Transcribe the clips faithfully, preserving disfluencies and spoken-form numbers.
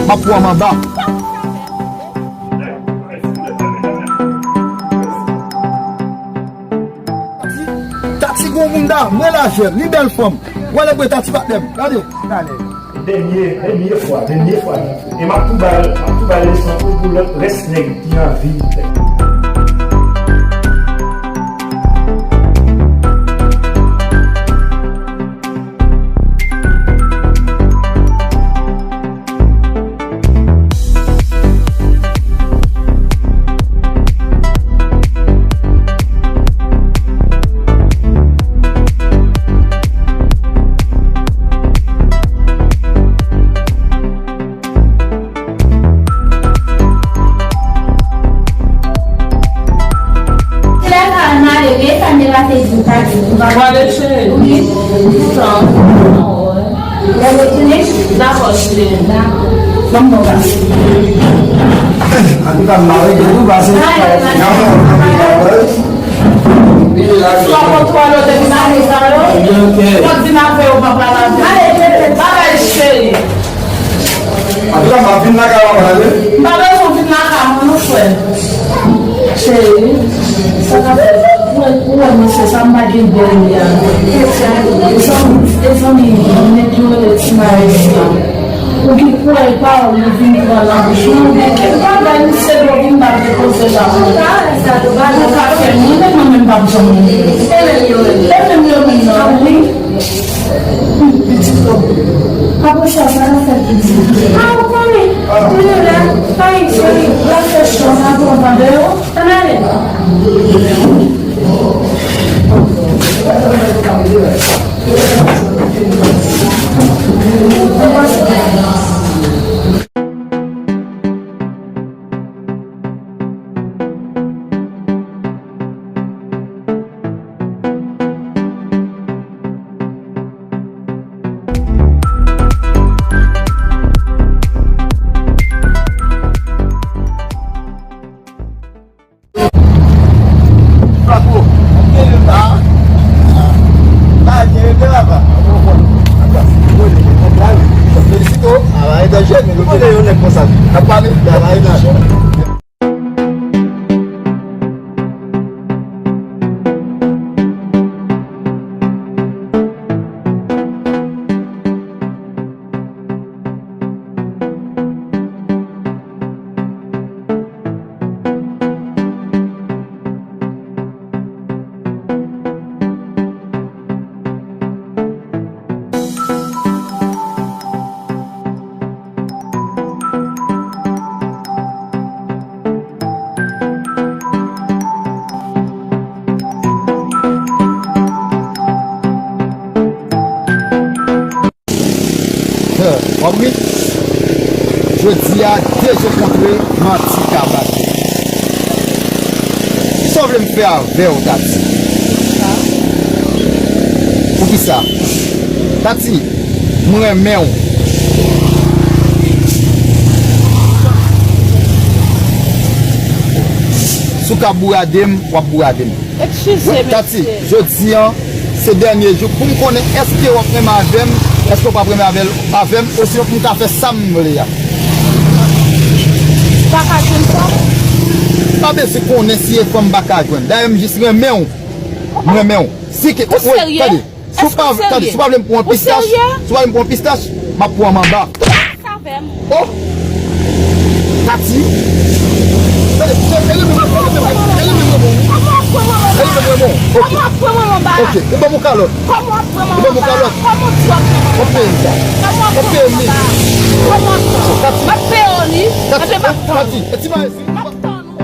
M ap pran manba. Tati gon moun damou lajè, li bèl fanm. W ale bwe Tati patnè m. Gade. Dènye, dènye fwa, dènye fwa. E m ap tou ba l, m ap tou ba l leson pou, pou lòt rès nèg ki anvi fè. Prale, cheri. Wi. Tan. Lè retounen? Dakò, cheri. Ban m bon bagay. Antouka, m pa regrèt ou pase. N ap fè yon anpil bagay. Twa konn twa lòt epi mari sa yo. Ebyen, ok. Mwen di m avè yo pa pale avè m. Bagay, cheri. Antouka, m ap vin lakay ou, tande? M pa bezwen w vin lakay mwen non, frè. Cheri, sa k ap fèt? Ou wè, ou wè mesye sa, m pa gen dènye a. Mezanmi, mezanmi, nèg yo rele Ti Maestro. Ou ki kwè e pawòl mwen vin pran nan bouch mwen, oubyen kèk bagay misye dwe vin ba depoze la. Ou ka fè mwen, men mwen menm m p ap janm. E menm yo menm nan, wi. Pitit, non. Apre sa, sa ka fèt pitit. A, ou konnen. Konnen la, pa gen cheri, l ap fè cho, n ap pran tande yo. Ann ale. Felisito. Ou konnen yon nèg konsa. N ap pale. W ap ri? Jodi a, de je kontre manti ka bate. Kisa w vle m fè avè w, Tati? Poukisa? Tati, m renmen w. Si w ka bourade m, w ap bourade m. Eskize, mesye. Tati, jodi a, se dènye jou pou m konnen èske w ap renmen avè m, èske w p ap renmen avè l, avè m, osinon pou m ka fè sa m vle a. Pa ka jwenn fanm? Pa bezwen konnen si e fanm m pa ka jwenn. Dayè, m jis renmen w. M renmen w. Si ke, ou serye? Tande, si w pa, tande, si w pa vle m pran yon pistach, si w pa vle m pran yon pistach, m ap pran manba. Avè m. Oh! Tati! Tande, e li menm, e li menm, e li menm, e li menm, e li menm. Kòman w ap pran manman ba? Ok, ou ban m yon kalòt. Kòman w ap pran manman ba? Ou ban m yon kalòt. Kòman w ap pran manman ba? Ou peye m sa. Kòman w ap pran manman ba? Kòman w ap pran? Tati. M ap peye w li. Tati, epi m ap tann. Tati, e ti ma esi. M ap tann ou.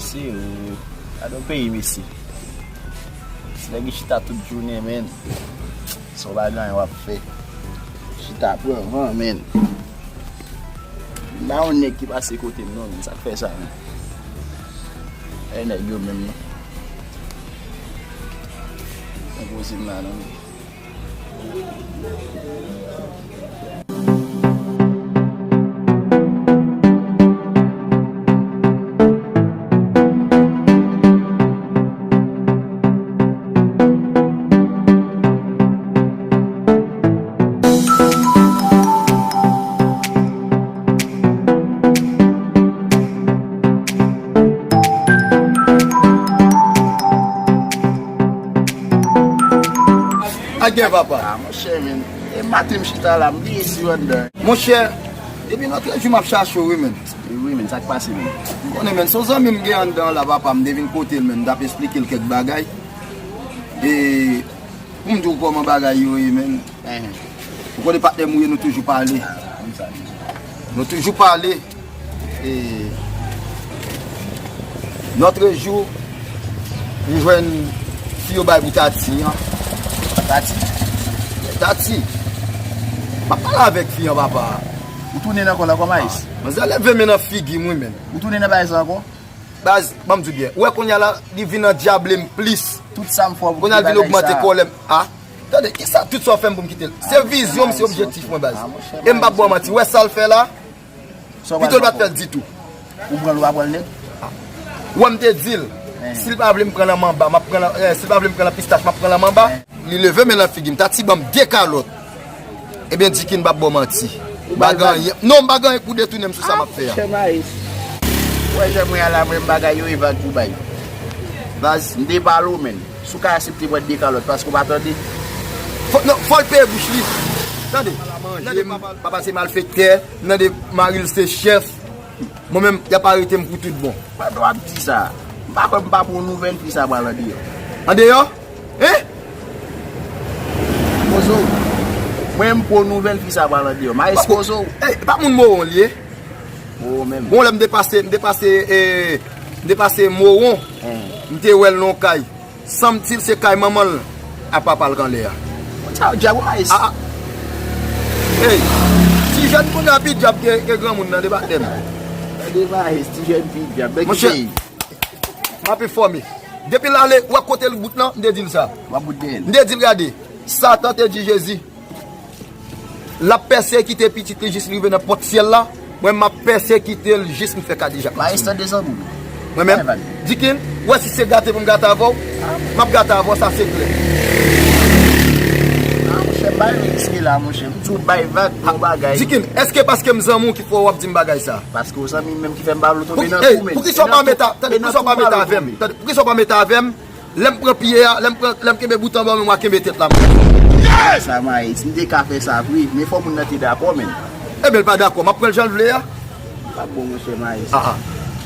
Se ou. Gade yon peyi, mesye. Ti nèg ki chita tout jounen, menn. San w pa gen anyen w ap fè. Chita pran van, menn. M pa yon nèg ki pase kote m, non, menn. Sa k fè sa, menn. E nèg yo menm, non. Mwen poze m la, non, menn. A gen papa. Ah, monchè, men. E maten m chita la, m bliye si yo anndan. Monchè, depi lòt jou m ap chache w, wi, men. Wi, men, sa k pase, men? M konnen, men, se yon zanmi m gen anndan la, papa, m te vin kote l, men, m t ap esplike l kèk bagay. E, pou m di w kòman bagay yo ye, men. Ou konnen patnè m ou ye, nou toujou pale. Nou toujou pale. E, lòt jou, m jwenn fi yo bay pou Tati an. Tati? Tati. M ap pale avèk fi an, papa. Ou tounen nan kò l ankò, Maes? Manzè leve men nan figi m, wi, menm. Ou tounen nan bagay sa ankò? Baz, ban m di w byen. Ou wè kounye a la, li vin andyable m plis. Tout sa m fè w pou kite bagay sa. Kounye a l vin ogmante kòlè m. A? Tande, kisa tout sa w fè m pou m kite l? Se vizyon m, se objektif mwen, baz. E m p ap ba w manti. Ou wè sa l fè la? Pito l pa t fè l ditou. Ou pran l, ou pa pran l nèt? Ou wè m te di l, si l pa vle m pran nan manba, m ap pran nan, eh, si l pa vle m pran nan pistach, m ap pran nan manba. Li leve men nan figi m, Tati ban m de kalòt. Ebyen, Dikin, m p ap ba w manti. M pa gen anyen. Non, m pa gen anyen pou detounen m sou sa m ap fè a. Monchè Maes. Ou wè jan mwen a la, mwen, bagay yo e vag pou bay. Baz, m te pale w, menn. Si w ka aksepte pran de kalòt, paske w pa tande. Fò, non, fò l peye bouch li. Tande. Tande, papa, papa se malfektè, tande, mari l se chèf. Mwen menm, y ap arete m pou tout bon. Pandan w ap di sa, m pa kwè m pa pran yon nouvèl fi sa pral andeyò. Andeyò? Hein? Poze w. Mwen, m pran yon nouvèl fi sa pral andeyò. Maes, poze w. Ey, e pa moun Mowon li ye? Mowon menm. Bon, lè m te pase, m te pase, eh, m te pase Mowon. M te wè l nan yon kay. Sanm di l se kay manman l ak papa l k anlè a. Sa w djab ou Maes? Ah, ah. Ey, ti jèn kounye a pi djab ke, ke granmoun nan, depi atè m. Tande Maes, ti jèn pi djab. Monchè, m ap enfòme. Depi l ale, w wè kote l bout lan, m te di l sa. W ap bout dèyè l. M te di l, gade, Satan te di Jezi, l ap pèsekite pitit li jis li rive nan pòt syèl la. Mwen, m ap pèsekite l jis m fè Kadijak. Maes, tande zanmi m. Mwen menm, Dikin, ou wè si se gate pou m gate avè w, m ap gate avè w, sa se klè. Ah, monchè, bay riske la, monchè. M di w bay vag pou yon bagay. Dikin, èske paske m zanmi w ki fè w ap di m bagay sa? Paske w zanmi m menm ki fè m pale w tonbe nan kou, men. Poukisa w pa mete, tande, poukisa w pa mete avè m? Tande, poukisa w pa mete avè m? Lè m pran pye a, lè m pran, lè m kenbe bout anba men m, m a kenbe tèt la. Sa Maes, m te ka fè sa vre, men fò moun nan te dakò, men. Ebyen, l pa dakò, m ap pran l jan l vle a. Pa bon, monchè Maes. Ah, ah.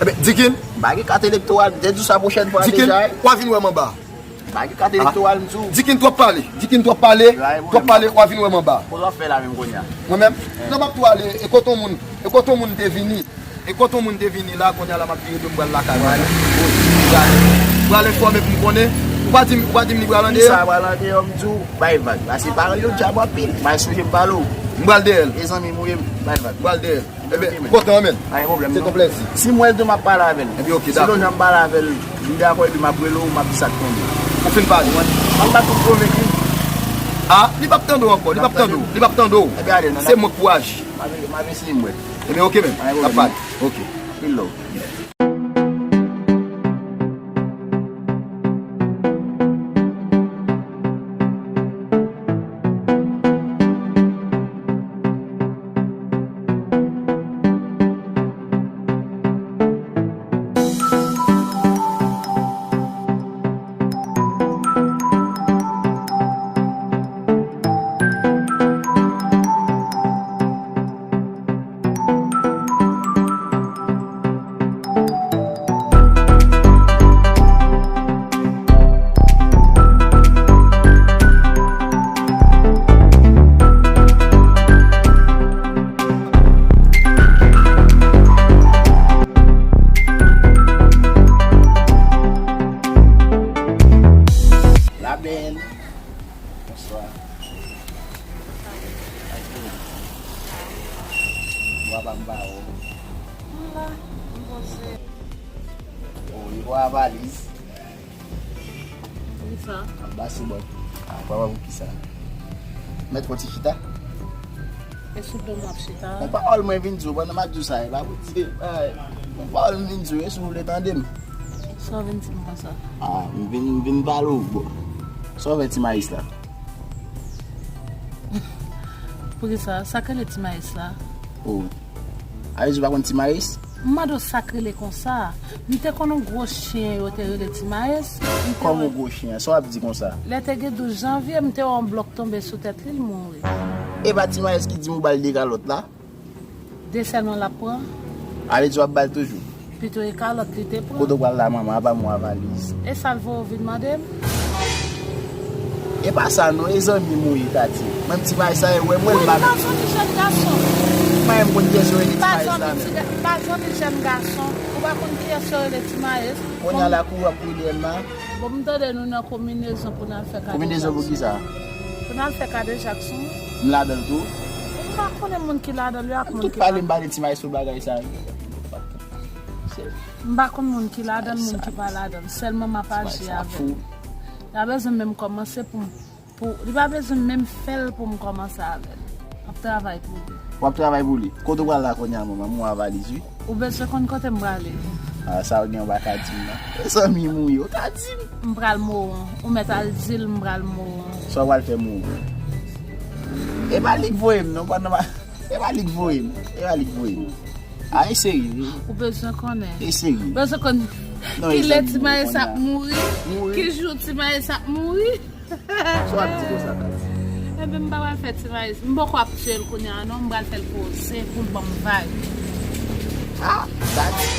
Ebyen, Dikin. M pa gen kat elektoral, m te di w sa pwochèn fwa deja. Dikin, w a vin wè m anba. M pa gen kat elektoral, m di w. Dikin, twòp pale, Dikin, twòp pale, twòp pale, w a vin wè m anba. Kote w ap fè la menm kounye a? Mwen menm? Non, m ap tou ale, e kote yon moun, e kote yon moun te vini. E kote yon moun te vini la, kounye a la m ap vire do m pral lakay mwen. Pral enfòme pou m konnen. Ou pa di m, ou pa di m li pral andeyò? Kisa pral andeyò, m di w, bay vag. Paske paran l yo djab anpil. Bay sonje m pale w. M pral dèyè l. E zanmi m ou ye, bay vag. M pral dèyè l. Ebyen, kontan, men. Pa gen pwoblèm, non. Se ton plèzi. Si m wè l tou, m ap pale avè l. Ebyen, oke, dakò. Si l wè jan m pale avè l, li dakò, epi m ap rele w, m ap di sa k tonbe. Ou fin pale? M ap bat ou konvenki. Ah, li p ap tande w ankò, li p ap tande w, li p ap tande w. Ebyen, ale, non. Se mwen k pou aji. M ap, m ap eseye m wè. Ebyen, oke, men. N ap pale. Oke. Anpil love. Pa m pa wè w. M la, m poze. O, li pran valiz. Poukisa? Anba se bò. A, papa, poukisa? Mèt fè ti chita. E sou do m w ap chita? Yon pawòl mwen vin di w, pandan m ap di w sa, e pa pou di, e, yon pawòl m vin di w, e si w vle tande m. Sa w vin di m konsa? A, m vin, m vin pale w, bon. Sa w fè Ti Mayis la? Poukisa? Sa k rele Ti Mayis la? O. A vle di w pa konn Ti Mayis? M mande w sa k rele konsa. M te konn yon gwo chen yo te rele Ti Mayis. M te Kòman wè yon gwo chen? Sa w ap di konsa? Lè te gen douz janvye, m te wè yon blòk tonbe sou tèt li, l mouri. E pa Ti Mayis ki di m ou ba l de kalòt la? De sèlman l ap pran? A vle di w ap ba l toujou? Pito e kalòt li te pran. Kote w pral la, manman? Apa m wè valiz. E sa l voye w vin mande m? E pa sa non, e zanmi m ou ye, Tati. Mwen, m Ti Mayis sa, e wè mwen, l pa. Mwen, m pa zanmi jèn gason. Mwen, m konn kiyès yo rele Ti Mayis la menm. M pa zanmi jèn gason. Ou pa konn kiyès yo rele Ti Mayis. Kounye a la, kou w ap kouri dèyè m la. Bon, m tande nou nan konbinezon pou n al fè kadejak. Konbinezon pou kisa? Pou n al fè kadejak sou. M ladan l tou? M pa konnen moun ki ladan l yo ak moun ki pa. Tout pale m pale Ti Mayis sou bagay sa yo. M pa konn moun ki ladan l, moun ki pa ladan l. Sèlman m ap aji avè l. Li pa bezwen menm kòmanse pou m, pou, li pa bezwen menm fè l pou m kòmanse avè l. M ap travay pou li. W ap travay pou li? Kote w pral la kounye a, manman? M wè valiz, wi. Ou bezwen konn kote m prale? A, sa w gen, w pa ka di m nan. E zanmi m ou ye, w ka di m. M pral Mowon. Ou mèt al di l m pral Mowon. Sa w pral fè Mowon? E pa li k voye m, non, pandan m a, e pa li k voye m. E pa li k voye m. A, e serye, wi. Ou bezwen konnen. E serye. Ou bezwen konn ki lè Ti Mayis ap mouri, ki jou Ti Mayis ap mouri. Sa w ap di konsa, Tati? Ebyen, m pa pral fè Ti Mayis. M poko ap tye l kounye a, non. M pral fè l poze pou l ban m vag. A, Tati!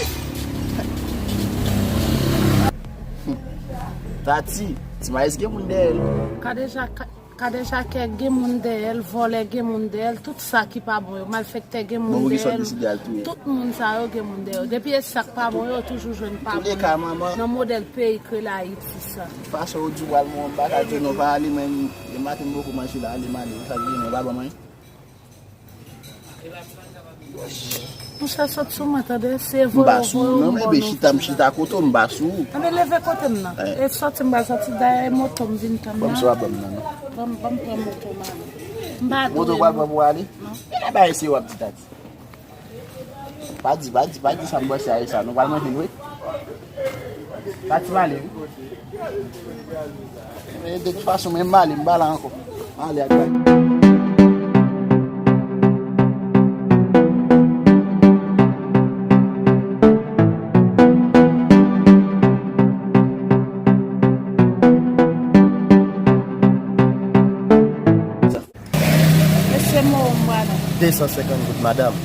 Tati, Ti Mayis gen moun dèyè l. Kadeja, ka-, kadejakè gen moun dèyè l, vòlè gen moun dèyè l, tout sa ki pa bon yo, malfektè gen moun dèyè l. Bon, pou ki sa w deside al touye? Tout moun sa yo gen moun dèyè yo. Depi e sa k pa bon yo, toujou jwenn pa bon yo. Touleka, manman. Nan modèl peyi k rele Ayiti sa. Fason w di w pral mwen, m pa ka di w non, pa ale, men, e maten m poko manje la, ale, m ale, sa k vini, pa ban mwen. Monchè, sot sou mwen, tande, se voye w voye w, m ba w non, chita, m chita kote w, m ba sou ou. Anben, leve kote m nan. E soti, m ba soti dèyè moto, m vin tann nan. Ban m sou a, ban m nan, non. Ban m, ban m pran moto m ale. M pa dwe. Moto pral pran pou ale? Non. E la ba ese w ap di, Tati. Pa di, pa di, pa di sa, m panse a e sa. Nou pral manje l, wi. Pati m ale, wi. Men de tout fason, men m ale, m pa la ankò. M ale ak bay. Mesye Mowo m prale. De san senkant goud, madanm.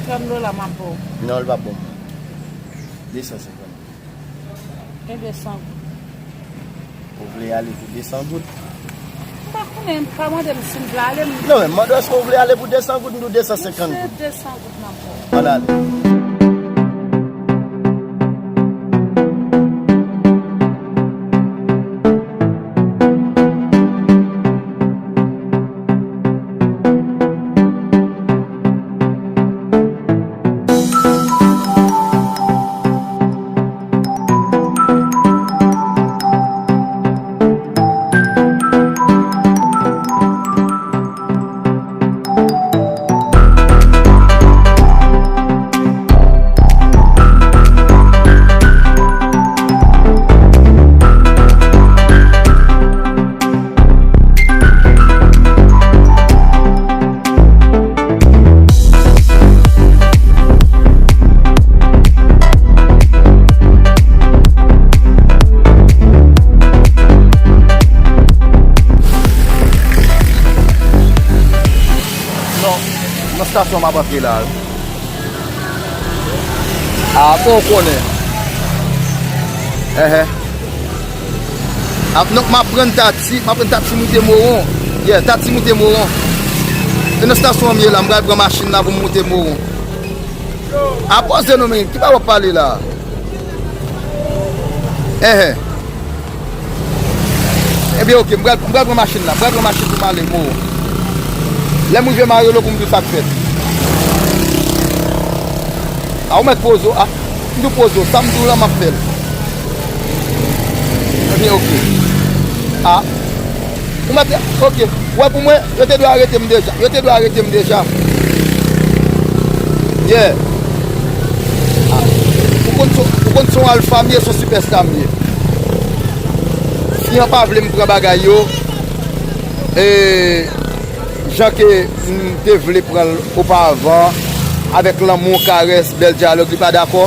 Trant dola m ap ba w. Non, l p ap bon. De san senkant goud. E de san goud. Ou vle ale pou de san goud? M pa konnen, m pa mande m si m vle ale, m. Non, men m mande w èske w vle ale pou de san goud, m di w de san senkant goud. Se de san goud m ap ba w. Ann ale. Non, nan stasyon m ap antre la. A, bon, w konnen. Enhen. Ap, non, m ap pran Tati, m ap pran Tati moute Mowon. Yeah, Tati moute Mowon. E nan stasyon an m ye la, m pral pran machin la pou m moute Mowon. A, poze non, men, ki bagay w ap pale la? Enhen. Ebyen, oke, m pral, m pral pran machin la. M pral pran machin pou m ale, Mowon. Lè m rive, m a rele w pou m di w sa k fèt. A, ou mèt poze w, a. M di w poze w, sa m di w lan, m ap fè l. Ebyen, oke. A. Ou mèt, oke. Ou wè pou mwen, yo te dwe arete m deja. Yo te dwe arete m deja. Yeah. A. Ou konn se, ou konn se yon alfa m ye, se yon sipèsta m ye. Fi an pa vle m pran bagay yo. E, jan ke m te vle pran l opavan, avèk lanmou, karès, bèl dyalòg, li pa dakò,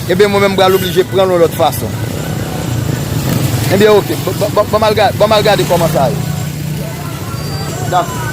ebyen, mwen menm, m pral oblije pran l yon lòt fason. Ebyen, oke, ban, ban, ban, ban m al ga-, ban m al gade kòman sa ye. Dakò.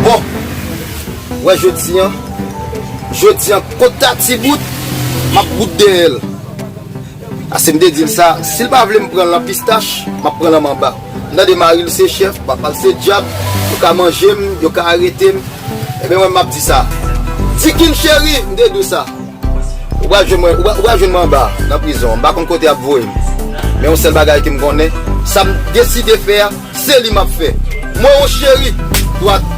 Bon, wè jodi an, jodi an, kot Tati bout, m ap bout dèyè l. Paske m te di l sa, si l pa vle m pran l nan pistach, m ap pran l nan manba. M tande mari l se chèf, papa l se dyab, yo ka manje m, yo ka arete m. Ebyen, mwen, m ap di sa. Tikin cheri, m te di w sa. Ou pral jwenn mwen, ou pral, ou pral jwenn mwen anba, nan prizon. M pa konn kote y ap voye m. Men yon sèl bagay ke m konnen, sa m deside fè a, se li m ap fè. Mwen yon cheri, dwat.